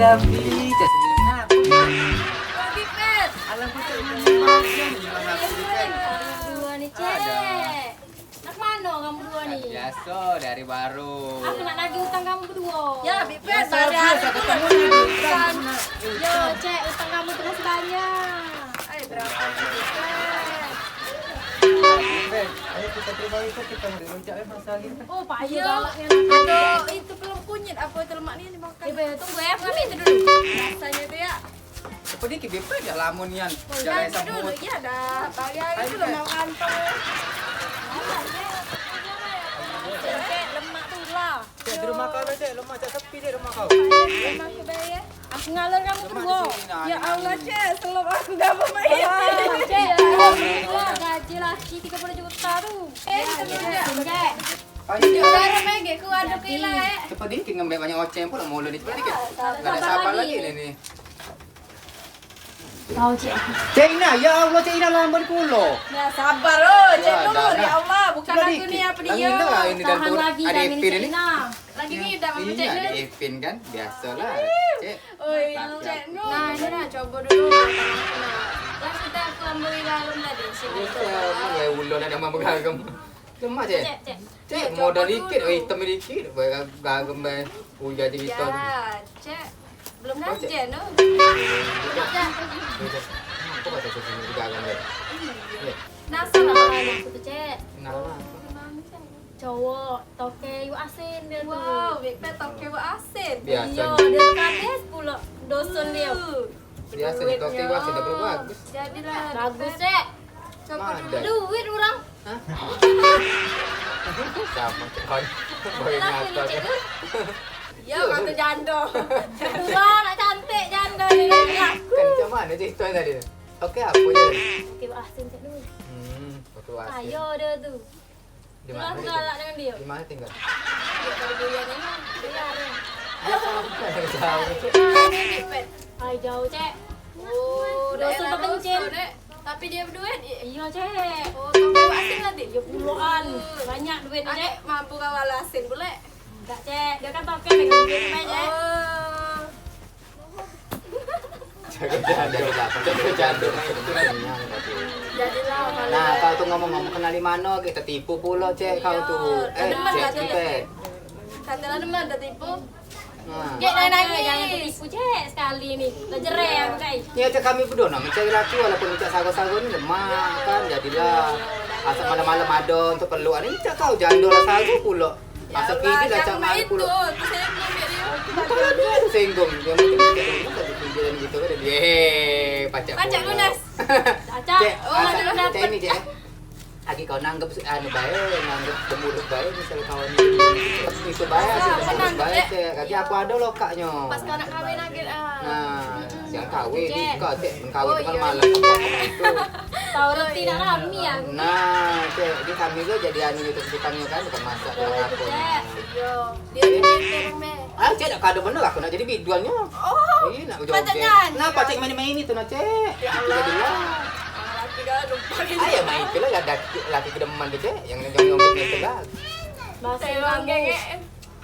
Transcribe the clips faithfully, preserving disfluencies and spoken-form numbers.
Tapi, cak sini nak. Lagi, Pet. Alah, kau cak mana? Dua ni, Cek. Nak mano kamu dua ni? Biaso, dari baru. Aku nak nagih utang kamu berdua. Ya, Bik Pet, biaso, bayar biaso, aku ketemu dulu, lagi utang. Yo, Cek, utang kamu tu masih banyak. Ayo, berapa sih, Bik Pet? Pet, ayo kita ke rumah itu, kita mau rujak, eh, masalah ini. Oh, Pak Ayu galaknya. Aduh, itu belum kunyit, apa itu lemak ni dimakan? Eh, Bek, tunggu ya, aku ambil itu dulu. Rasanya itu ya. Apa dikit, Beb? Dah lama nian. Oh, jangan dulu. Iya dah. Pagi hari tu dah mau kantong. Cek, lemak tu lah. Cek, di rumah kau dah, Cek. Lemak, Cek, sepi, Cek, rumah kau. Lemak tu, Beb, ya. Aku ngalor kamu tu, Beb. Ya Allah, Cek, selop aku dah bermain. Cek, gaji laki tiga puluh juta tu. Eh, tiga puluh juta. Cek. Ayo. Garam, eh, gek ku aduk ilah, eh. Cepat dikit, ngambil banyak oceng pula, mulu ni cepat dikit. Gak ada sabar lagi ni. Kau, Cek. Cek Ina, ya Allah, Cek Ina lambat pulo. Ya, sabar, oh, Cek Nur, ya Allah, bukan aku ni, apa dia? Tahan lagi, ada Ipin ni. Lagi ngidam sama Cek Nur. Ada Ipin kan, biasalah, Cek. Oi, Cek Nur. Nah, ini nah, coba dulu. Lah, kita aku ambil garam tadi, sini. Mana ulo nak ambil garam? Lemak, Cek. Cek, Cek. Cek, modal dikit, oh, hitam dikit, bae garam bae. Uya jadi hitam. Ya, Cek. Belum gajian, oh. Cek. Cek. Apa kata Cek ini garam bae? Iya. Penasaran lah aku tu, Cek. Kenapa? Cowok, toke iwak asin dia tu. Wow, Bik Pet toke iwak asin. Biasa. Iya, dia tu kades pulo doson dia. Biasa ni, toke iwak asin dah perlu bagus. Jadilah. Bagus, Cek. Coba dulu. Duit orang. Hah? Sama cek kau. Kau yang ngatur. Ya, kata jando. Wah, nak cantik jando ni. Kan macam mana cerita tadi? Oke, apa je? Oke, asin cek dulu. Hmm, oke, asin. Ayo dia tu. Di mana? Aku galak dengan dia. Di mana tinggal? Dia pada Buyan ni. Buyan. Jauh, Cek. Mana ni, Pet? Ai, jauh, Cek. Oh, dosa daerah terpencil. Dosa, Dek. Tapi dia berduit? Iya, Cek. Oh, toko asing lah, Dik? Iya, puluhan. Banyak duit, Cek. Adik mampu kawal asing pule? Enggak, Cek. Dia kan toke megang duit, Cek. Oh. Jago jando. Jago jando. Jadilah. Nah, kau tu ngomong-ngomong kenal di mano, kita tipu pulo, Cek, kau tu. Iya. Eh, Cek, Cek. Katalah teman, dah tipu. Nah. Cek, dah nangis. Jangan tipu, Cek, sekali ni. Dah jerai aku, Cek. Ni, Cek, kami berdua nak mencari laki walaupun Cek sago-sago ni lemak, kan, jadilah. Asal malam-malam ada untuk perlu. Ni, Cek, kau jando lah sago pulo. Asal kiri lah, Cak, malu pulo. Bukan dia singgung. Yang penting kita dengar satu pinggiran gitu kan, dia, eh, pacak lunas. Cek, oh, asal, Cek, ini, Cek, eh. Lagi kau nanggep, anu, bae, nanggep pemurus bae, misal kawan itu bae, asal pemurus bae, Cek. Lagi aku ada lokaknyo. Pas kau nak kawin lagi, ah. Nah, jangan kawin, nikah, Cek. Kawin tu kan malam. Tahu roti nak rami aku. Nah, Cek, di kami tu jadi anu itu tukangnya kan, tukang masak, tukang apa. Iya. Dia ni pintar, Mek. Ah, Cek, nak kado bener aku nak jadi biduannya. Oh, iya, nak joget. Nah, pacak main-main itu nah, Cek. Ya Allah. Itu jadilah. Ah, laki kau lupa gitu. Ah, ya, main itulah, ada laki kedeman tu, Cek, yang nyong-nyong itu lah. Bahasa kamu.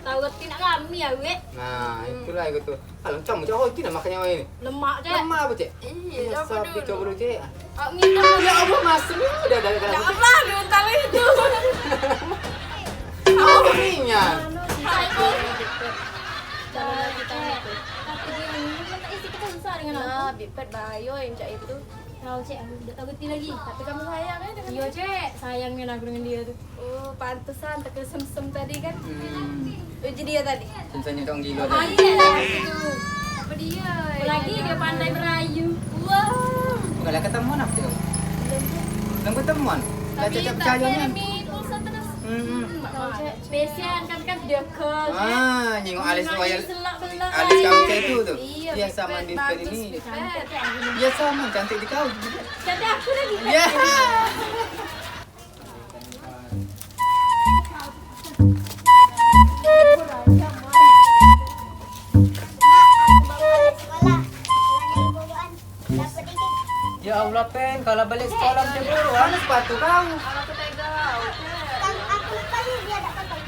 Tahu roti nak rami ya, Wek? Nah, itulah aku tu. Alah, macam, macam roti nak makan nyawa ini. Lemak, Cek. Lemak apa, Cek? Iya, coba dulu. Coba dulu, Cek. Awak ngidam. Ya Allah, masem ya, udah, udah, udah. Ya Allah, udah tahu itu. Apa minyak? Anu, si Cek. Jalan lagi tahu tu. Tapi dia ni, isi kita susah dengan aku. Nah, Bipet bayo yang cak itu. Tahu, Cek, aku dak tahu reti lagi. Tapi kamu sayang ya dengan dia? Iya, Cek, sayang nian aku dengan dia tu. Oh, pantesan tekesemsem tadi kan? Hmm. Uji dia tadi. Semsemnya orang gila tadi. Pandai lah itu. Apa dia? Apalagi dia pandai merayu. Wow. Bukanlah ketemuan apa tu? Belum, Cek. Belum ketemuan? Tapi tak cocok tak percaya ni. Kirim pulsa terus. Hmm. Hmm, Cek. Spesial kan, kan video call, Cek. Ah, nyingok alis tu, alis kamu cak tu tu. Iya, biasa mandi bagus ini. Cantik, Cek. Biasa mandi cantik di kau. Cantik aku lagi, Cek. Ya. Ya Allah, Pen, kalau balik sekolah macam tu, mana sepatu kau?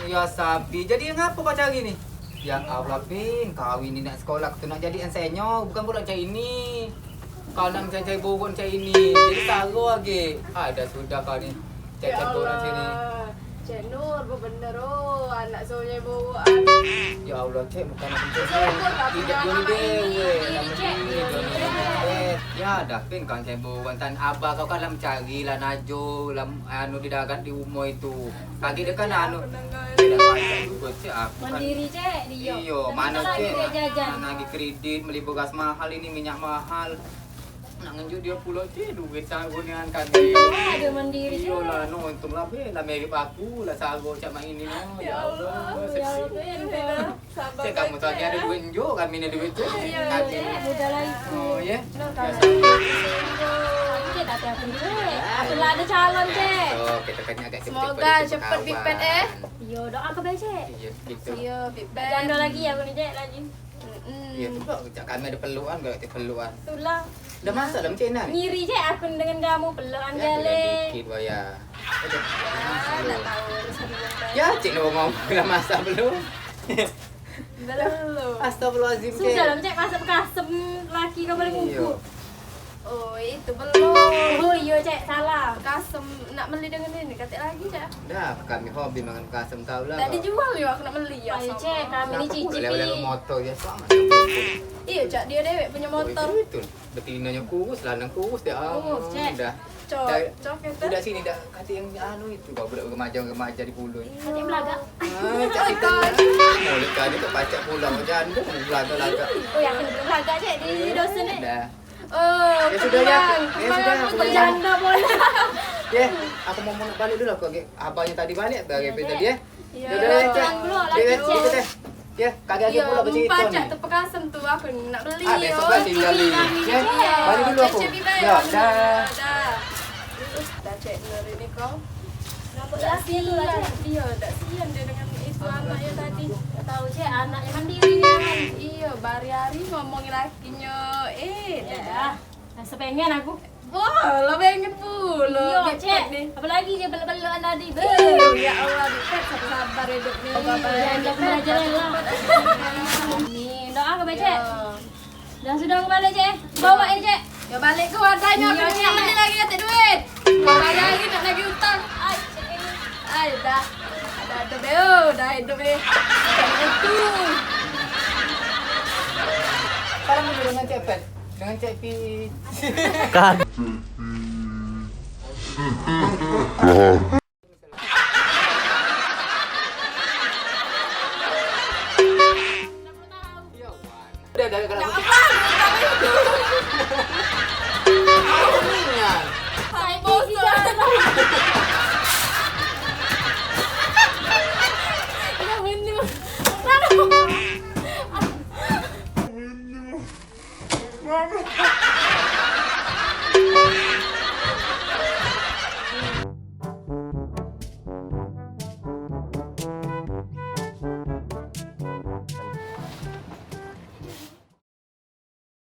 Ya, Sabi. Jadi, ngapa kau cari ni? Ya Allah, Pin, kau ini nak sekolah tu nak jadi insinyur, bukan pula cak ini. Kau nak mencari-cari burung cak ini, jadi saro age. Ada sudah kau ni. Cek-cek burung sini. Cek Nur, bebener oh, anak soalnya bawaan. Ya Allah, Cek, bukan aku, Cek. Tidak dulu deh, weh. Lama dulu, Cek. Dulu, Cek. Ya dah, Pin, kau cek burung tan abah kau kan lam cari lah najo, lam anu di darat di rumah itu. Kaki dia kan anu. Tidak banyak juga, Cek, aku kan. Mandiri, Cek, dia. Iyo, mana, Cek? Nak lagi kredit, beli beras mahal ini, minyak mahal. Nak ngenjuk dia pulo, Cek, duit tak gunean kami. Ada mandiri, Cek. Iyolah, no, untung lah, be, lah mirip aku, lah saro cak mak ini, no. Ya Allah, ya Allah, Cek. Cek, kamu tadi ada duit njuk, kami ni duit, Cek. Iya, Cek, mudah lah itu. Oh, ya? Cek, tapi aku duit. Aku lah ada calon, Cek. Oh, kita kan agak cepet-cepet. Semoga cepet, Pipet, eh. Iyo, doa ke be, Cek. Iyo, gitu. Iyo, Pipet. Jando lagi ya, aku ni, Cek, lagi. Iyo, tu kok cak kami ada pelukan, kau ada pelukan. Itulah. Dah masak dalam cina ni? Ngiri, Cek, aku dengan kamu pelukan. Ya, kali. Dikit, waya. Udah. Ya, nak tahu urusan rumah tangga. Ya, Cek, nak ngomong, dah masak belum? Belum. Astagfirullahaladzim, Cek. Sudah lah, Cek, masak bekasem laki kau boleh ngumpul. Oh, itu belum. Oh, iyo, Cek, salah. Kasem nak beli dengan ini, katik lagi, Cek. Dah, kami hobi mangan kasem tau lah. Tak dijual yo, aku nak beli ya. Ayo, Cek, kami ni cicip. Lewat-lewat motor ya, sama. Iyo, Cek, dia dewek punya motor. Oh, itu. Betinanya kurus, lanang kurus dia. Oh, Cek. Dah. Cocok itu. Udah sini dah, kata yang anu itu, kau budak remaja-remaja di pulut. Kata yang belagak. Ah, Cek, kita. Mulut kau ni kau pacak pulang janda, belagak-lagak. Oh, yakin belum belagak, Cek, di dosen ni? Dah. Oh, ya sudah ya. Ya sudah, aku mau janda pun. Ya, aku mau, mau balik dulu aku agak abahnya tadi balik, balik tadi ya. Ya udah, Cek. Pulang dulu lah, Cek. Ya, kagak ada pula becerita ni. Pacak tu pekasem tu aku nak beli. Ah, besok kan tinggal ni. Ya, balik dulu aku. Ya, dah. Dah, Cek, bener ini kau. Dak sian dia dengan itu anaknya tadi. Tahu, Cek, anaknya mandiri ni. Iyo, hari-hari ngomongin lakinya. Eh, dah. Rasa pengen aku. Wah, lah pengen pulo. Iyo, Cek. Apalagi dia peluk-pelukan tadi. Be. Ya Allah, Pipet, sabar-sabar hidup ni. Jangan belajar lah. Ni, doa ke, Cek? Dah sudah aku balik, Cek. Bawa ini, Cek. Ya balik ke wadahnya, aku nak beli lagi, katik duit. Bayar lagi, nak lagi utang. Ai, Cek. Ai, dah. Ada, ada, beo, dah hidup ni. Macam itu. Sekarang dulu dengan Cek Pet. Dengan Cek Pi. Kan. Udah, udah, udah. Jangan. Aku minyak. Aku bosan. Udah, minum. Aduh.